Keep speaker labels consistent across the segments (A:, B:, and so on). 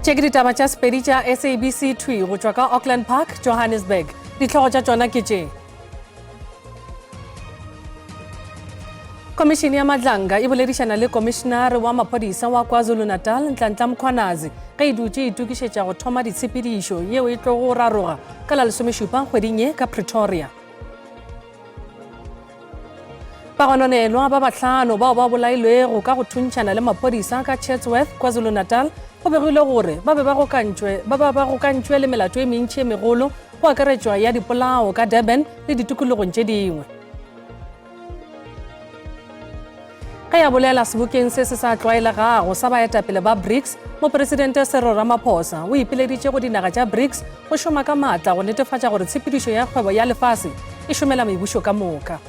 A: Tše ke ditaba tša Sepedi tša SABC thwi go tšwa ka Auckland Park, Johannesburg. Dihlogo tša tšona ke tše. Komišene ya Madlanga e boledišana le komišenare wa maphodisa wa KwaZulu-Natal Nhlanhla Mkhwanazi ge e dutše e itokišetša go thoma ditshepedišo yeo e tlogo raroga ka la lesomešupa kgweding ye ka Pretoria. Bagononelwa ba bahlano bao ba bolailwego ka go thuntšhana le maphodisa ka Chatsworth, KwaZulu-Natal go begilwe gore ba be ba gokantšwe ba ba ba gokantšwe le melato e mentši e megolo go akaretšwa ya dipolao ka Durban le ditikologong tše dingwe. Ge a bolela sebokeng se se sa tlwaelegago sa baetapele ba BRICS, Mopresidente Cyril Ramaphosa o ipileditše go dinaga tša BRICS go šoma ka maatla go netefatša gore tshepedišo ya kgwebo ya lefase e šomela mebušo ka moka.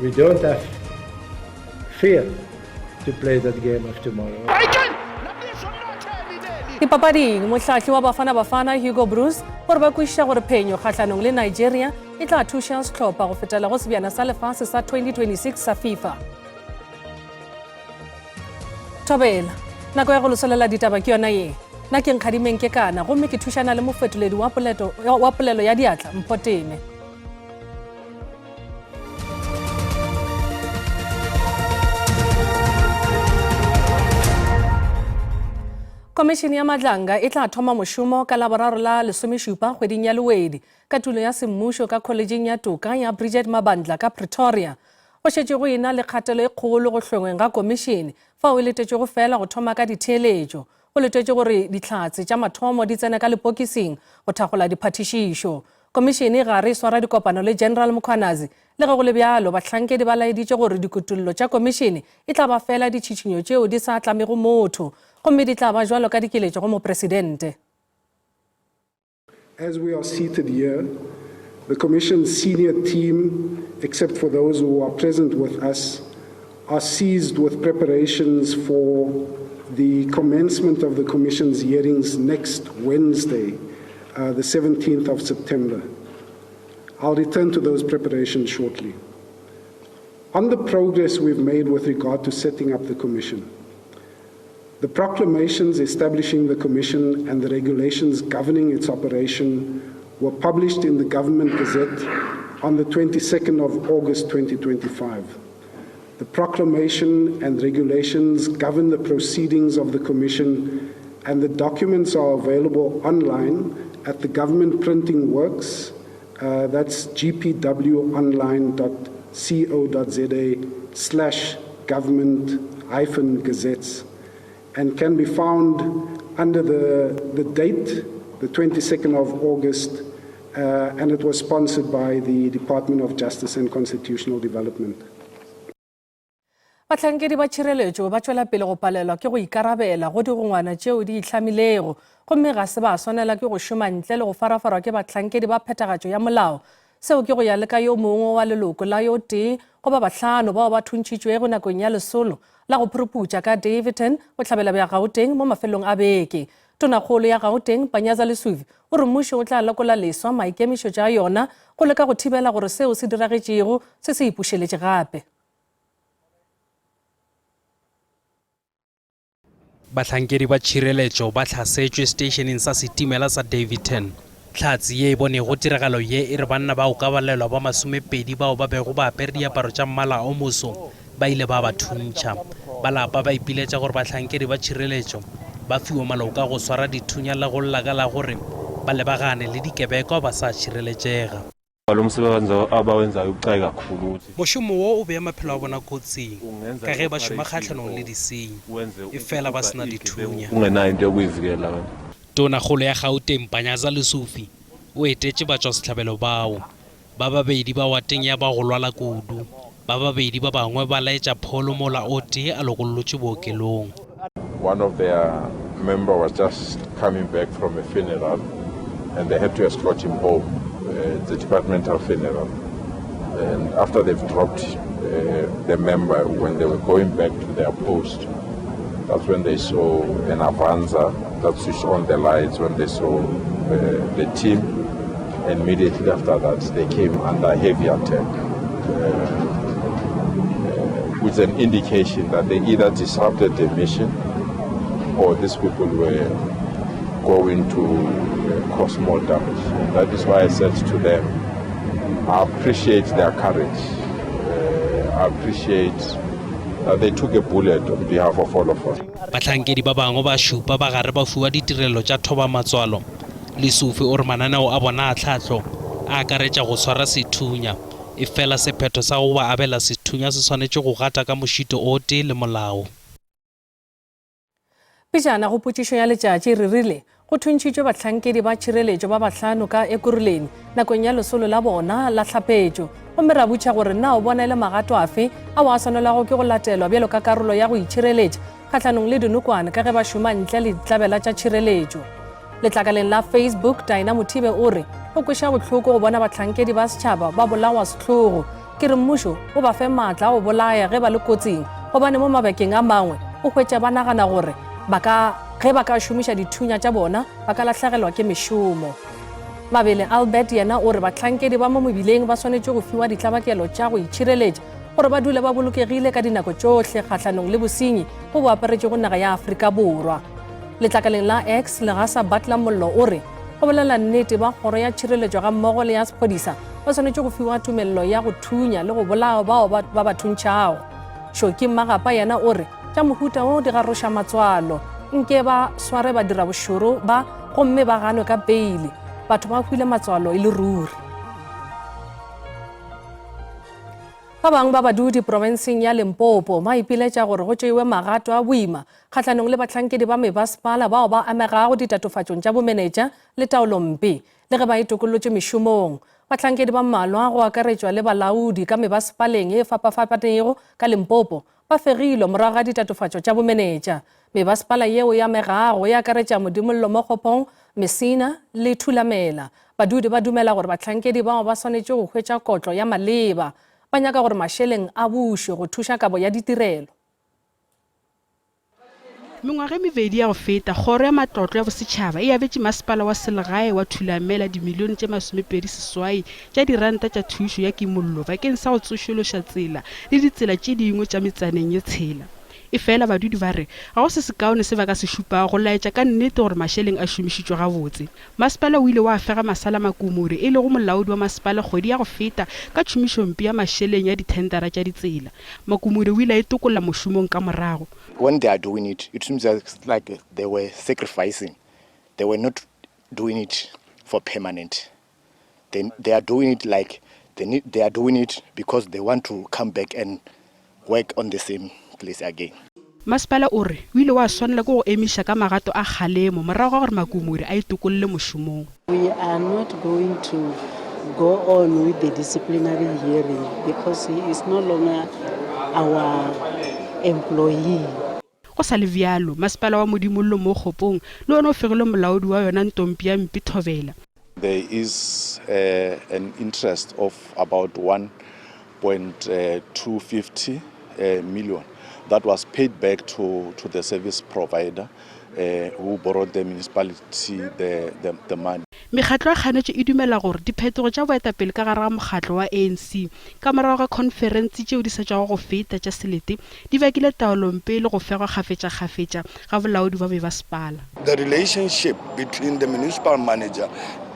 B: We don't have fear to play that game of tomorrow.
A: Dipapading, mohlahli wa Bafana Bafana Hugo Broos o re ba kwešiša gore phenyo kgahlanong le Nigeria e tla thuša sehlopha go fetela go sebjana sa lefase sa 2026 sa FIFA. Thobela, nako ya go losolela ditaba ke yona ye. Nna ke Nkgadimeng Kekana gomme ke thušana le mofetoledi wa, wa polelo ya diatla Mpho Teme. Komišene ya Madlanga e tla thoma mošomo ka Laboraro la lesomešupa kgweding ya Lewedi ka tulo ya semmušo ka Kholetšeng ya Toka ya Bridget Mabandla ka Pretoria. Go šetše go ena le kgatelo e kgolo go hlongweng ga komišene fao e letetšwego feela go thoma ka ditheeletšo. Go letetšwe gore dihlatse tša mathomo di tsene ka lepokising go thakgola diphathišišo. Komišene e gare e swara dikopano le General Mkhwanazi. Le ge go le bjalo, bahlankedi ba laeditše gore dikutollo tša komišene e tla ba feela ditšhišinyo tšeo di sa tlamego motho gomme di tla ba bjalo ka dikeletšo go mopresidente.
C: As we are seated here, the Commission's senior team, except for those who are present with us, are seized with preparations for the commencement of the Commission's hearings next Wednesday, uh, the 17th of September. I'll return to those preparations shortly. On the progress we've made with regard to setting up the Commission, the proclamations establishing the Commission and the regulations governing its operation were published in the Government Gazette on the 22nd of August 2025. The proclamation and regulations govern the proceedings of the Commission, and the documents are available online at the Government Printing Works. Uh, that's gpwonline.co.za slash government hyphen gazettes and can be found under the, the date, the 22nd of August, uh, and it was sponsored by the Department of Justice and Constitutional Development.
A: Bahlankedi ba tšhireletšo ba tšwela pele go palelwa ke go ikarabela go digongwana tšeo di itlhamilego gomme ga se ba swanela ke go šoma ntle le go farafarwa ke bahlankedi ba phethagatšo ya molao. Seo ke go ya le ka yo mongwe wa leloko la yo tee go ba bahlano bao ba thuntšhitšwego nakong ya lesolo la go phuruputša ka Daveyton, bohlabela bja Gauteng mo mafelong a beke. Tonakgolo ya Gauteng, Panyaza Lesufi, o re mmušo o tla lekola leswa maikemišetšo a yona go leka go thibela gore seo se diragetšego se se ipušeletše gape.
D: Bahlankedi ba tšhireletšo ba hlasetšwe seteišeneng sa setimela sa Daveyton. Hlatse ye e bonego tiragalo ye e re banna ba go ka balelwa ba masomepedi bao ba bego ba apere diaparo tša mmala o moso ba ile ba ba thuntšha. Ba lapa ba ipiletša gore bahlankedi ba tšhireletšo ba fiwe maloka a go swara dithunya le go lla ka la gore ba lebagane le dikebekwa ba sa šireletšega. Mošomo wo o bea maphelo a bona kotsing ka ge ba šoma kgahlanong le disenyi, efela ba se na dithunya. Tonakgolo ya Gauteng Panyaza Lesufi o etetše batšwasehlabelo bao. Ba babedi ba wateng ya ba go lwala kudu, ba babedi ba bangwe ba laetša pholo mola o tee a lokollotšwe bookelong.
E: One of their member was just coming back from a funeral and they had to escort him home. Uh, it's a departmental funeral. And after they've dropped uh, the member, when they were going back to their post, that's when they saw an Avanza that switched on the lights, when they saw uh, the team. And immediately after that, they came under heavy attack. Uh, with an indication that they either disrupted the mission. or these people were going to uh, cause more damage. And that is why I said to them, I appreciate their courage. Uh, I appreciate that they took a bullet on behalf of all of us.
D: Bahlankedi ba bangwe ba šupa ba gare ba fiwa ditirelo tša thobamatswalo. Lesufi o re mananeo a bona a tlhahlo a akaretša go swara sethunya, efela sephetho sa go ba abela sethunya se swanetše go gata ka mošito o tee le molao.
A: Pejana go potšišo ya letšatši re rile go thuntšhitšwe bahlankedi ba tšhireletšo ba bahlano ka Ekurhuleni nakong ya lesolo la bona la tlhapetšo gomme ra butšha gore na o bona e le magato afe ao a swanelago ke go latelwa bjalo ka karolo ya go itšhireletša kgahlanong le dinokwane ka ge ba šoma ntle le ditlabela tša tšhireletšo. Letlakaleng la Facebook, Dinah Mothibe o re go kweša bohloko go bona bahlankedi ba setšhaba ba bolawa sehlogo. Ke re mmušo o ba fe maatla a go bolaya ge ba le kotsing gobane mo mabakeng a mangwe o hwetša ba nagana gore ba ka ge ba ka šomiša dithunya tša bona ba ka lahlegelwa ke mešomo. Mabele Albert yena o re bahlankedi ba mo mebileng ba swanetše go fiwa ditlabakelo tša go itšhireletša gore ba dule ba bolokegile ka dinako tšohle kgahlanong le bosenyi bo bo aparetšego naga ya Afrika Borwa. Letlakaleng la X, Legasa Butler Mollo o re, Go bolela nnete, ba kgoro ya tšhireletšo gammogo le ya sephodisa ba swanetše go fiwa tumelelo ya go thunya le go bolaya bao ba ba thuntšhago. Shoki Mmagapa yena o re, Tša mohuta wo di garoša matswalo. Nke ba sware badirabošoro ba gomme ba ganwe ka peile. Batho ba hwile matswalo e le ruri. Ba bangwe ba badudi profenseng ya Limpopo ba ipiletša gore go tšeiwe magato a boima kgahlanong le bahlankedi ba mebasepala bao ba amegago ditatofatšong tša bomenetša le taolompe le ge ba itokollotše mešomong. Bahlankedi ba mmalwa go akaretšwa le balaodi ka mebasepaleng e fapafapanego ka Limpopo ba fegilwe morago ga ditatofatšo tša bomenetša. Mebasepala yeo e amegago e akaretša Modimollo Mokgopong, Messina le Thulamela. Badudi ba dumela gore bahlankedi bao ba swanetše go hwetša kotlo ya maleba. Ba nyaka gore mašeleng a bušwe go thuša kabo ya ditirelo.
F: Mengwaga e mebedi ya go feta, Kgoro ya Matlotlo ya Bosetšhaba e abetše Masepala wa Selegae wa Thulamela dimilione tše 28 tša diranta tša thušo ya kimollo bakeng sa go tsošološa tsela le ditsela tše dingwe tša metsaneng ye tshela. Efela badudi ba re ga go se sekaone se ba ka se šupago go laetša ka nnete gore mašeleng a šomišitšwe gabotse. Masepala o ile wa fega Masala Makumure e lego molaodi wa masepala kgwedi ya go feta ka tšhomišompe ya mašeleng ya dithendara tša ditsela. Makumure o ile a itokolla mošomong ka morago.
G: When they are doing it, it seems like they were sacrificing. They were not doing it for permanent. They, they are doing it like they, need, they are doing it because they want to come back and work on the same place again.
F: Masepala o re o ile wa swanela ke go emiša ka magato a kgalemo morago ga gore Makumure a itokolle mošomong.
H: We are not going to go on with the disciplinary hearing because he is no longer our employee.
F: Go sa le bjalo, masepala wa Modimollo mo Kgopong le wona o fegile molaodi wa yona Ntompiampi Thobela.
I: There is an interest of about 1.250 million that was paid back to, to the service provider uh, who borrowed the municipality the, the, the money.
F: Mekgatlo ya kganetšo e dumela gore diphetogo tša boetapele ka gare ga mokgatlo wa ANC ka morago ga khonferense tšeo di sa tšwago go feta tša selete di bakile taolompe le go fegwa kgafetšakgafetša ga bolaodi bja mebasepala.
J: The relationship between the municipal manager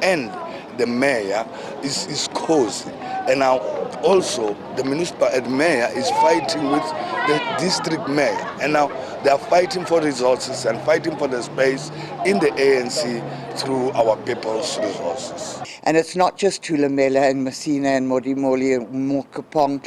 J: and the mayor is, is cozy. And now also the municipal mayor is fighting with the district mayor. And now they are fighting for resources and fighting for the space in the ANC through our people's resources.
K: And it's not just Thulamela and Messina and Modimolle and Mookgopong.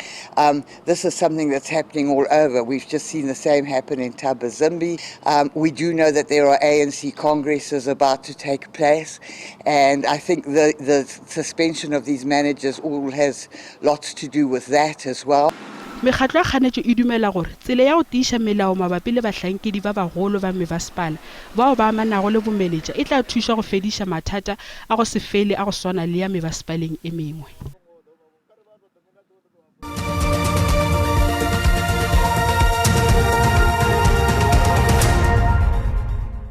K: This is something that's happening all over. We've just seen the same happen in Thabazimbi. We do know that there are ANC congresses about to take place, and I think the, the suspension of these managers all has lots to do with that as well.
F: Mekgatlo ya kganetšo e dumela gore tsela ya go tiiša melao mabapi le bahlankedi ba bagolo ba mebasepala bao ba amanago le bomenetša e tla thuša go fediša mathata a go se fele a go swana le ya mebasepaleng e mengwe.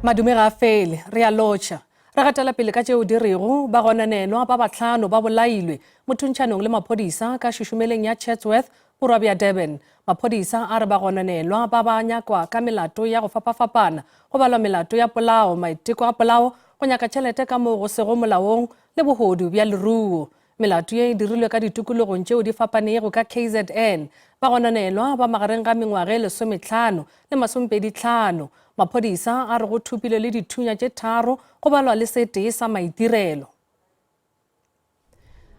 A: Madume ga a fele, re a lotšha. Re gatela pele ka tšeo di rego bagononelwa ba bahlano ba bolailwe mothuntšhanong le maphodisa ka šušumeleng ya Chatsworth. Borwa bja Durban. Maphodisa a re bagononelwa ba ba nyakwa ka melato ya go fapafapana, go balwa melato ya polao, maiteko a polao, go nyaka tšhelete ka moo go sego molaong le bohodu bja leruo. Melato ye e dirilwe ka ditokologong tšeo di fapanego ka KZN. Bagononelwa ba magareng ga mengwaga e lesometlhano le masomepeditlhano. Maphodisa a re go thopilwe le dithunya tše tharo go balwa le se tee sa maitirelo.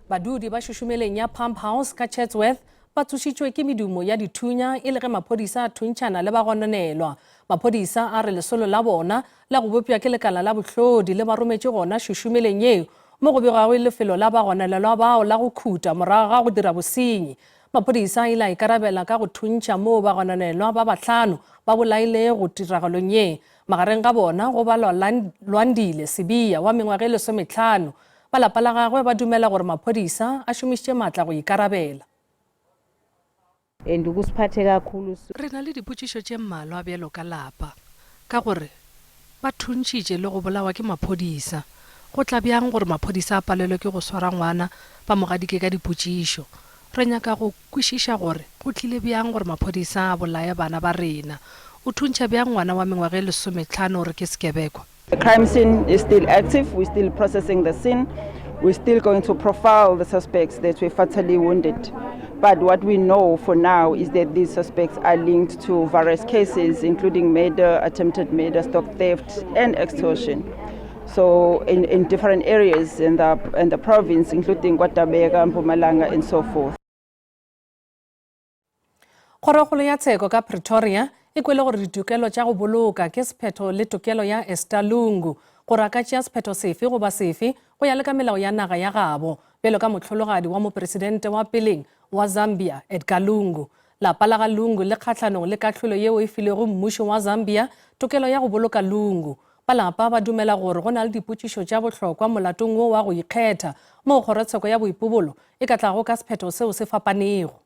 A: Badudi ba šušumeleng ya Pump House ka Chatsworth ba tsošitšwe ke medumo ya dithunya e le ge maphodisa a thuntšhana le bagononelwa. Maphodisa a re lesolo la bona la go bopša ke lekala la bohlodi le ba rometše gona šušumeleng yeo mo go begwago e lefelo la bagononelwa bao la go khuta morago ga go dira bosenyi. Maphodisa a ile a ikarabela ka go thuntšha moo bagononelwa ba bahlano ba bolailego tiragalong ye. Magareng ga bona go balwa Lwandile Sibiya wa mengwaga e lesometlhano. Ba lapa la gagwe ba dumela gore maphodisa a šomišitše matla go ikarabela.
L: And kusiphathe kakhulu.
A: Re na le dipotšišo tše mmalwa bjalo ka lapa, ka gore ba thuntšhitše le go bolawa ke maphodisa. Go tla bjang gore maphodisa a palelwe ke go swara ngwana ba mo gadike ka dipotšišo? Re nyaka go kwešiša gore go tlile bjang gore maphodisa a bolaye bana ba rena. O thuntšha bjang ngwana wa mengwaga e lesometlhano o re ke sekebekwa?
M: The crime scene is still active. We're still processing the scene. We're still going to profile the suspects that were fatally wounded. But what we know for now is that these suspects are linked to various cases, including murder, attempted murder, stock theft, and extortion. So in, in different areas in the, in the province, including KwaDabeka, Mpumalanga, and so forth.
A: Kgorokgolo ya tsheko ka Pretoria e kwele gore ditokelo tša go boloka ke sephetho le tokelo ya Esther Lungu gore a ka tšea sephetho sefe goba sefe go ya le ka melao ya naga ya gabo bjalo ka mohlologadi wa mopresidente wa peleng wa Zambia Edgar Lungu. Lapa la ga Lungu le kgahlanong le kahlolo yeo e filego mmušo wa Zambia tokelo ya go boloka Lungu. Ba lapa ba dumela gore go na le dipotšišo tša bohlokwa molatong wo wa go ikgetha moo kgorotsheko ya boipobolo e ka tlago ka sephetho seo se fapanego.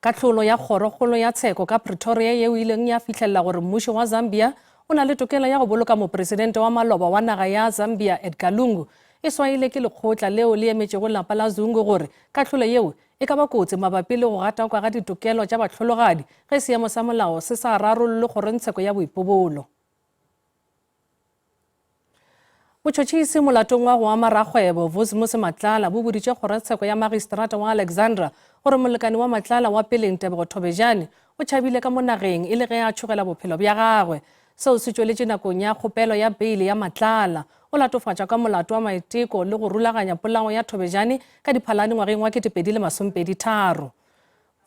A: Kahlolo ya Kgorokgolo ya Tsheko ka Pretoria yeo e ileng ya fihlelela gore mmušo wa Zambia o na le tokelo ya go boloka mopresidente wa maloba wa naga ya Zambia Edgar Lungu e swaile ke lekgotla leo le emetšego lapa la Zungu gore kahlolo yeo e ka ba kotsi mabapi le go gatakwa ga ditokelo tša bahlologadi ge seemo sa molao se sa rarollwe kgorongtsheko ya boipobolo. Botšhotšhisi molatong wa go ama rakgwebo Vusimusi Matlala bo boditše kgorotsheko ya magistrata wa Alexandra gore molekane wa Matlala wa peleng Tebogo Thobejane o tšhabile ka mo nageng e le ge a tšhogela bophelo bja gagwe. Seo se tšweletše nakong ya kgopelo ya beile ya Matlala. O latofatšwa ka molato wa maiteko le go rulaganya polao ya Thobejane ka Diphalane ngwageng wa 2023.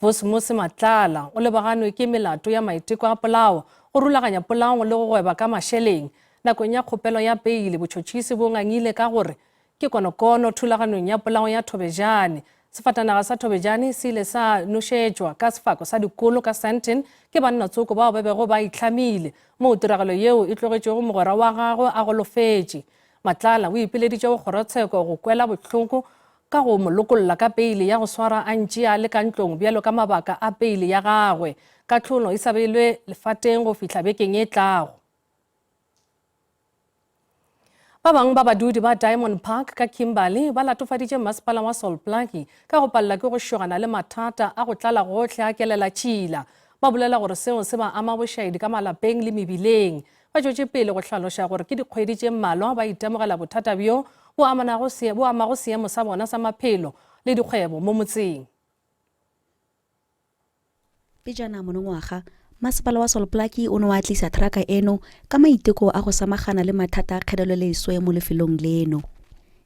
A: Vusimusi Matlala o lebaganwe ke melato ya maiteko a polao, go rulaganya polao le go gweba ka mašeleng. Nakong ya kgopelo ya peile, botšhotšhisi bo ngangile ka gore ke konokono thulaganong ya polao ya Thobejane. Sefatanaga sa Thobejane se ile sa nošetšwa ka sefako sa dikolo ka Sandton ke bannatsoko bao ba bego ba itlhamile, moo tiragalo yeo e tlogetšego mogwera wa gagwe a golofetše. Matlala o ipileditše go kgorotsheko go kwela bohloko ka go mo lokolla ka peile ya go swara a ntše a le ka ntlong bjalo ka mabaka a peile ya gagwe. Kahlolo e sa beilwe lefateng go fihla bekeng e tlago. Ba bangwe ba badudi ba Diamond Park ka Kimberley ba latofaditše masepala wa Sol Plaatje ka go palela ke go šogana le mathata a go tlala gohle a kelelatšhila. Ba bolela gore seo se ba ama bošaedi ka malapeng le mebileng. Ba tšwetše pele go hlaloša gore ke dikgwedi tše mmalwa ba itemogela bothata bjo bo amanago bo amago seemo sa bona sa maphelo le dikgwebo mo motseng.
N: Pejana monongwaga, Masepala wa Sol Plaatje o ne wa tlisa thraka eno ka maiteko a go samagana le mathata a kgeleloleswe mo lefelong leno.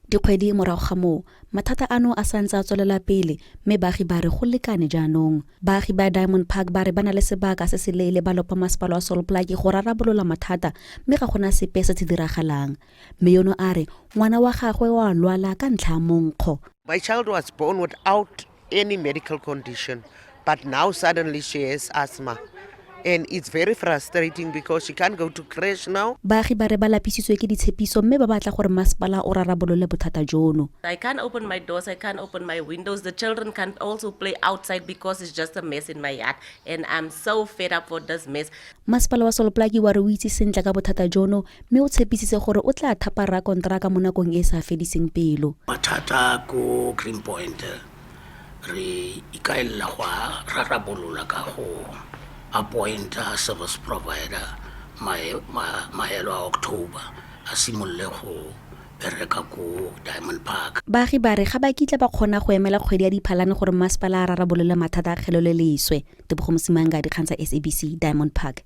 N: Dikgwedi morago ga moo, mathata ano a santse a tswelela pele mme baagi ba re go lekane jaanong. Baagi ba Diamond Park ba re ba na le sebaka se se leele ba lopa masepala wa Sol Plaatje go rarabolola mathata mme ga gona sepe se se diragalang. Mme yono a re ngwana wa gagwe o a lwala ka ntlha ya monkgo.
O: My child was born without any medical condition but now suddenly she has asthma and it's very frustrating because she can't go to creche now.
N: Baagi ba re ba lapisitswe ke ditshepiso mme ba batla gore masepala o rarabolole bothata jono.
P: I can't open my doors, I can't open my windows. The children can't also play outside because it's just a mess in my yard and I'm so fed up for this mess.
N: Masepala wa Sol Plaatje wa re o itse sentle ka bothata jono mme o tshepisitse gore o tla thapa rakonteraka mo nakong e e sa fediseng pelo.
Q: Mathata ko Green Point. Re ikaelela go a rarabolola ka go appointa service provider maelo a October a simolole go bereka ko Diamond Park.
N: Baagi ba re ga ba kitla ba kgona go emela kgwedi ya Diphalane gore masepala a rarabolole mathata a kgeleloleswe. Tebogo Mosimanga, Dikgang tsa SABC, Diamond Park.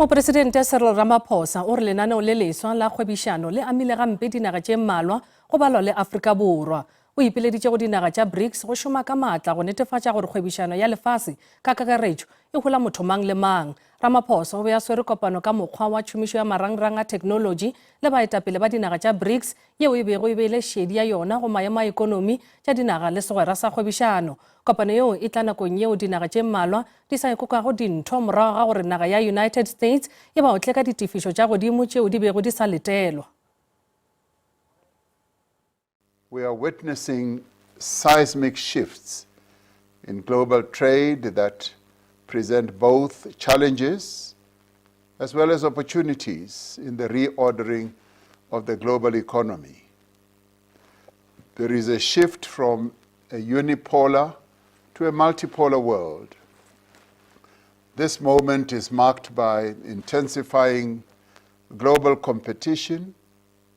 A: Mopresidente Cyril Ramaphosa o re lenaneo le leswa la kgwebišano le amile gampe dinaga tše mmalwa go balwa le Afrika Borwa. O ipileditše go dinaga tša BRICS go šoma ka maatla go netefatša gore kgwebišano ya lefase ka kakaretšo e hola motho mang le mang. Ramaphosa o be a swere kopano ka mokgwa wa tšhomišo ya marangrang a theknolotši le baetapele ba dinaga tša BRICS yeo e bego e beile šedi ya yona go maemo a ekonomi tša dinaga le segwera sa kgwebišano. Kopano yeo e tla nakong yeo dinaga tše mmalwa di sa ikokago dintho morago ga gore naga ya United States e ba otle ka ditefišo tša godimo tšeo di bego di sa letelwa.
R: We are witnessing seismic shifts in global trade that present both challenges as well as opportunities in the reordering of the global economy. There is a shift from a unipolar to a multipolar world. This moment is marked by intensifying global competition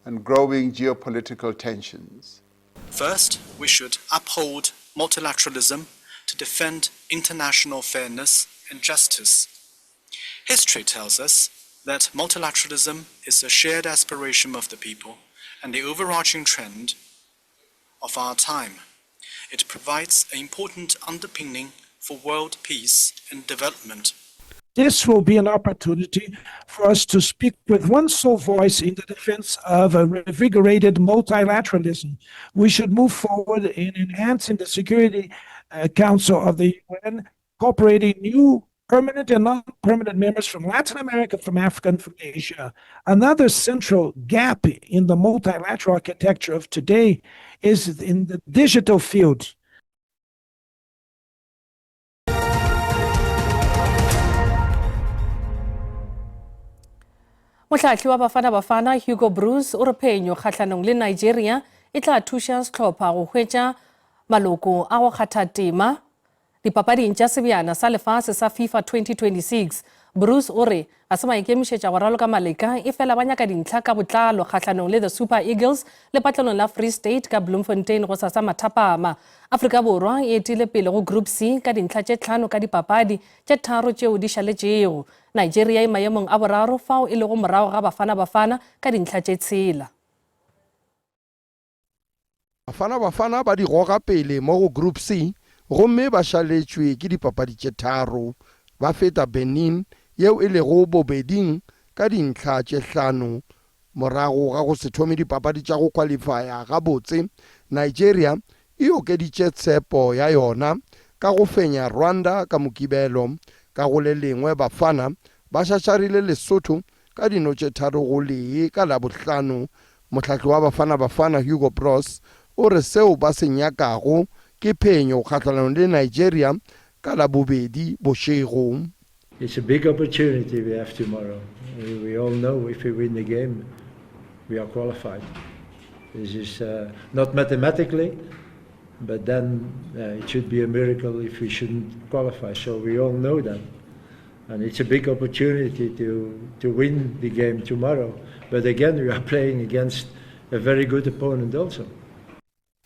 R: and growing geopolitical tensions.
S: First, we should uphold multilateralism to defend international fairness and justice. History tells us that multilateralism is a shared aspiration of the people and the overarching trend of our time. It provides an important underpinning for world peace and development.
T: This will be an opportunity for us to speak with one sole voice in the defense of a revigorated multilateralism. We should move forward in enhancing the Security uh, Council of the UN, incorporating new permanent and non-permanent members from Latin America, from Africa, and from Asia. Another central gap in the multilateral architecture of today is in the digital field.
A: Mohlahli wa Bafana Bafana Hugo Broos o re phenyo kgahlanong le Nigeria e tla thuša sehlopha go hwetša maloko a go kgatha tema Dipapading tša Sebjana sa Lefase sa FIFA 2026, Broos o re ga se ba ikemišetša go raloka maleka efela ba nyaka dintlha ka botlalo kgahlanong le The Super Eagles lepatlelong la Free State ka Bloemfontein gosasa mathapama. Afrika Borwa e etile pele go Group C ka dintlha tše tlhano ka dipapadi tše tharo tšeo di šaletšego. Nigeria e maemong a boraro fao e lego morago ga Bafana Bafana ka dintlha tše tshela.
U: Bafana Bafana ba di goga pele mo go Group C gomme ba šaletšwe ke dipapadi tše tharo. Ba feta Benin yeo e lego bobeding ka dintlha tše hlano. Morago ga go se thome dipapadi tša go khwalifaya gabotse, Nigeria e okeditše tshepo ya yona ka go fenya Rwanda ka Mokibelo. Ka go le lengwe Bafana ba šašarile Lesotho Ka dino tše 3-1 ka Labohlano, mohlahli wa Bafana Bafana Hugo Broos o re seo ba se nyakago ke phenyo kgahlanong le Nigeria ka Labobedi bošego.
B: It's a big opportunity we have tomorrow. We all know if we win the game, we are qualified. This is uh, not mathematically, but then uh, it should be a miracle if we shouldn't qualify. So we all know that. And it's a big opportunity to, to win the game tomorrow. But again, we are playing against a very good opponent also.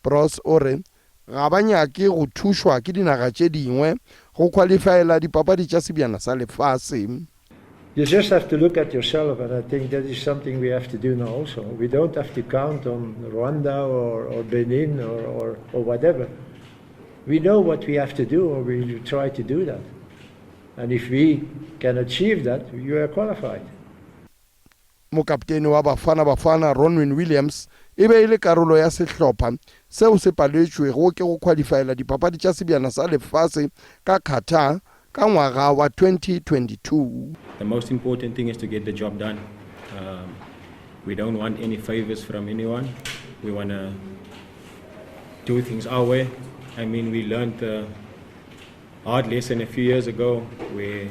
U: Broos o re ga ba nyake go thušwa ke dinaga tše dingwe go khwalifaela dipapadi tša Sebjana sa Lefase.
B: You just have to look at yourself, and I think that is something we have to do now also. We don't have to count on Rwanda or, or Benin or, or, or whatever. We know what we have to do, or we try to do that. And if we can achieve that, you are qualified.
U: Mokaptene wa Bafana Bafana Ronwen Williams e be e le karolo ya sehlopha seo se paletšwego ke go khwalifaela dipapadi tša Sebjana sa Lefase ka Qatar ka ngwaga wa 2022.
V: The most important thing is to get the job done. Um, we don't want any favors from anyone. We want to do things our way. I mean, we learned the hard lesson a few years ago where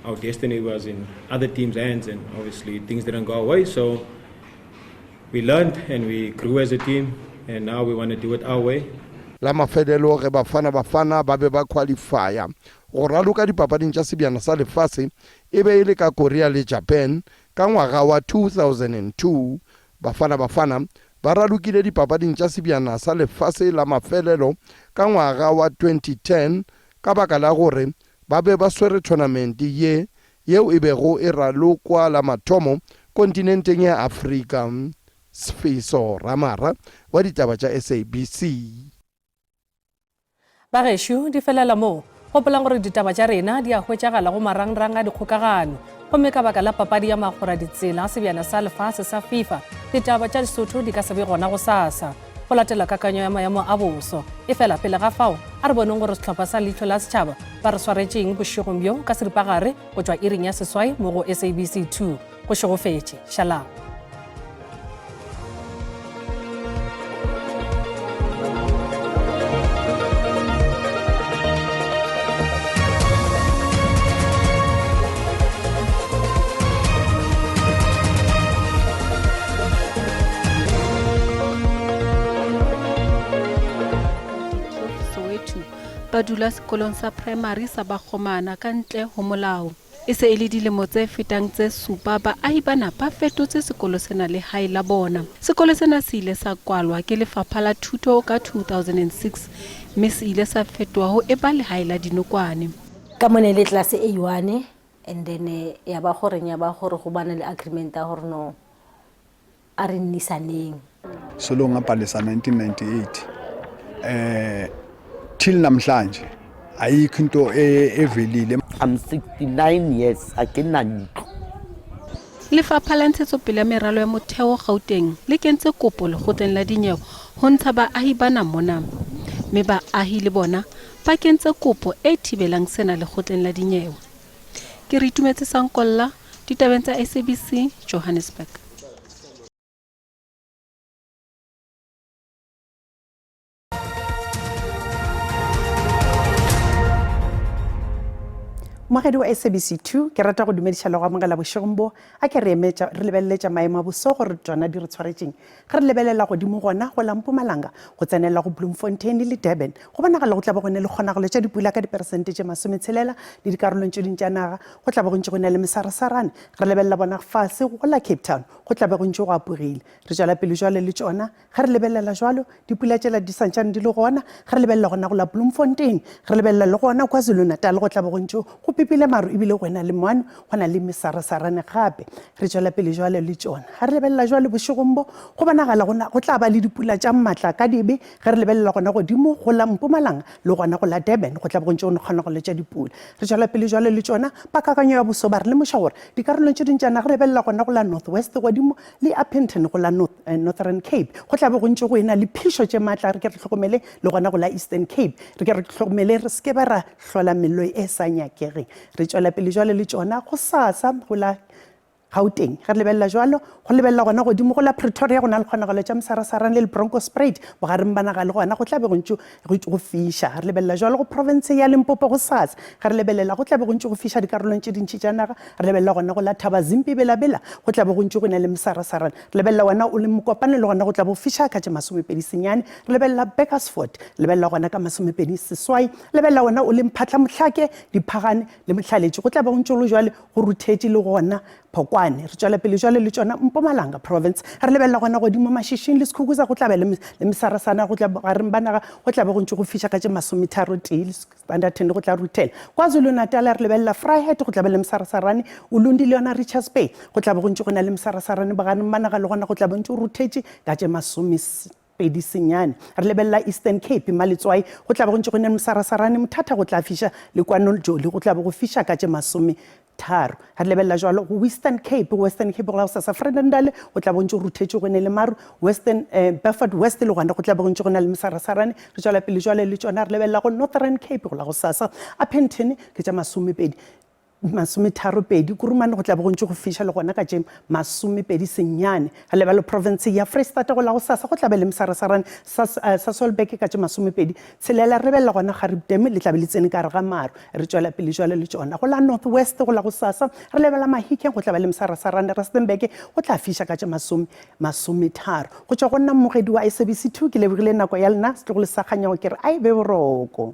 V: our destiny was in other teams' hands, and obviously things didn't go our way. So we learned and we grew as a team, and now we want to do it our way.
U: La mafelelo ge Bafana Bafana ba be ba khwalifaya go raloka dipapading tša Sebjana sa Lefase e be e le ka Korea le Japan ka ngwaga wa 2002. Bafana Bafana ba ralokile dipapading tša Sebjana sa Lefase la mafelelo ka ngwaga wa 2010 ka baka la gore ba be ba swere thonamente ye yeo e bego e ralokwa la mathomo kontinenteng ya Afrika. Sfiso Ramara wa ditaba tša SABC.
A: Bagešo, di felela moo. Gopolang gore ditaba tša rena di a hwetšagala go marangrang a dikgokagano. Gomme ka baka la papadi ya magora ditsela sebjana sa lefase sa FIFA, ditaba tša Lesotho di ka se be gona gosasa. Go latela kakanyo ya maemo a boso. Efela pele ga fao, a re boneng gore sehlopha sa Leihlo la Setšhaba ba re swaretšeng bošegong bjo ka seripagare go tšwa iring ya seswai mo go SABC 2. Go šegofetše. Šalang.
C: Soweto ba dula sekolong sa primary sa Bakgomana ka ntle ho molao. E se e le dilemo tse fetang tse supa baahi bana ba fetotse sekolo sena lehae la bona. Sekolo sena se ile sa kwalwa ke Lefapha la Thuto ka 2006 mme se ile sa fetoha ho eba lehae la dinokwane.
E: Ka mo ne le class e one and then eh, ya ba goreng ya ba gore go bana le agreement ya gore no a re nnisaneng.
W: Solo ngabhalisa 1998 eh till namhlanje ayikho into e, evelile.
X: I'm 69 years a ke na ntlo.
C: Lefapha la Ntshetsopele ya Meralo ya Motheo Gauteng le kentse kopo lekgotleng la dinyewe ho ntsha baahi bana mona, mme baahi le bona ba kentse kopo e thibelang sena lekgotleng la dinyewe. Ke Reitumetse Sankolla, ditabeng tsa SABC, Johannesburg.
Y: Mmogedi wa SABC 2 ke rata go dumediša le go amogela bošegong bo a ke re emetša re lebelele tša maemo a boso gore tšona di re tshwaretšeng ge re lebelela godimo gona go la Mpumalanga go tsenelela go Bloemfontein le Durban go bonagala go tla ba go ne le kgonagalo tša dipula ka diperesente tše masometshela le dikarolong tše ding tša naga go tla ba go ntše go ne le mesarasarane re lebelela bona fase go la Cape Town go tla ba go ntše go apogile re tšwela pele jwale le tšona Ge re lebelela jwalo, dipula tšela di santšane di le gona. Ge re lebelela gona go la Bloemfontein, re lebelela le gona KwaZulu-Natal go tla be go ntše go pipile maru ebile go ena le moano, go na le mesarasarane gape. Re tšwela pele jwalo le tšona. Ge re lebelela jwalo bošegong bo, go bonagala go na go tla ba le dipula tša matla ka dibe. Ge re lebelela gona godimo go la Mpumalanga le gona go la Durban go tla be go ntše go ne kgonagalo tša dipula. Re tšwela pele jwalo le tšona. Ba kakanyo ya boso ba re lemoša gore dikarolong tše ding tša naga, re lebelela gona go la North West godimo le Upington go la North, eh, Northern Cape go tla be go ntše go ena le phišo tše maatla re ke re hlokomele le gona go la Eastern Cape re ke re hlokomele re se ke ba ra hlola mello e sa nyakegeng re tšwela pele jwale le tšona go sasa go la Gauteng ge re lebelela jwalo go lebelela gona godimo go la Pretoria go na le kgonagalo tša mesarasarane le Bronkhorstspruit bogareng ba naga le gona go tla be go ntše go fiša. Re lebelela jwalo go profense ya Limpopo gosasa. Ge re lebelela go tla be go ntše go fiša dikarolong tše dintši tša naga. Re lebelela gona go la Thabazimbi Bela-Bela go tla be go ntše go na le mesarasarane. Re lebelela wena o le Mokopane le gona go tla be go fiša ka tše masomepedi senyane. Re lebelela Burgersfort, lebelela gona ka masomepedi seswai. Lebelela wena o le Mphatla-Mohlake, Diphagane le Mohlaletši go tla be go ntše go le jwale go ruthetše le gona Phokwane. Re tšwela pele jwale le tšona Mpumalanga Province. Re lebelela gona godimo Mashishing le Skukuza go tla be le mesarasana go tla bogareng ba naga go tla be go ntše go fiša ka tše masometharo tee le Standerton go tla ruthela. KwaZulu-Natal re lebelela Vryheid go tla be le mesarasarane, Ulundi le yona Richards Bay go tla be go ntše go na le mesarasarane bogareng ba naga le gona go tla be ntše go ruthetše ka tše masome 2 senyane. Re lebelela Eastern Cape, Maletswai, go tla be go ntše go ne mosarasarane, Mthatha go tla fiša, le kwa Nojoli go tla be go fiša ka tše masometharo. Re lebelela jwalo go Western Cape, Western Cape go la gosasa Vredendal go tla be go ntše go ruthetše go ne le maru, Western eh, Beaufort West le gona go tla be go ntše go na le mesarasarane. Re tšwela pele jwale le tšona re lebelela go Northern Cape go la gosasa Upington ke tša masomepedi. Masometharopedi, Kurumane go tla be go ntše go fiša le gona ka tše masomepedi senyane. Re lebale profense ya Freistata go la gosasa go tla be le msarasarane Sasolburg ka tše masomepedi tshelela. Re lebelela gona Gariep Dam le tla be le tsene ka gare ga maru. Re tšwela pele jwale le tšona. Go la North West go la gosasa re lebela Mahikeng go tla be le msarasarane Rustenburg go tla fiša ka tše masome masometharo. Go tšwa go nna mmogedi wa SABC 2 ke lebogile nako ya lena. Setlogolo sa Kganyago ke re a e be boroko.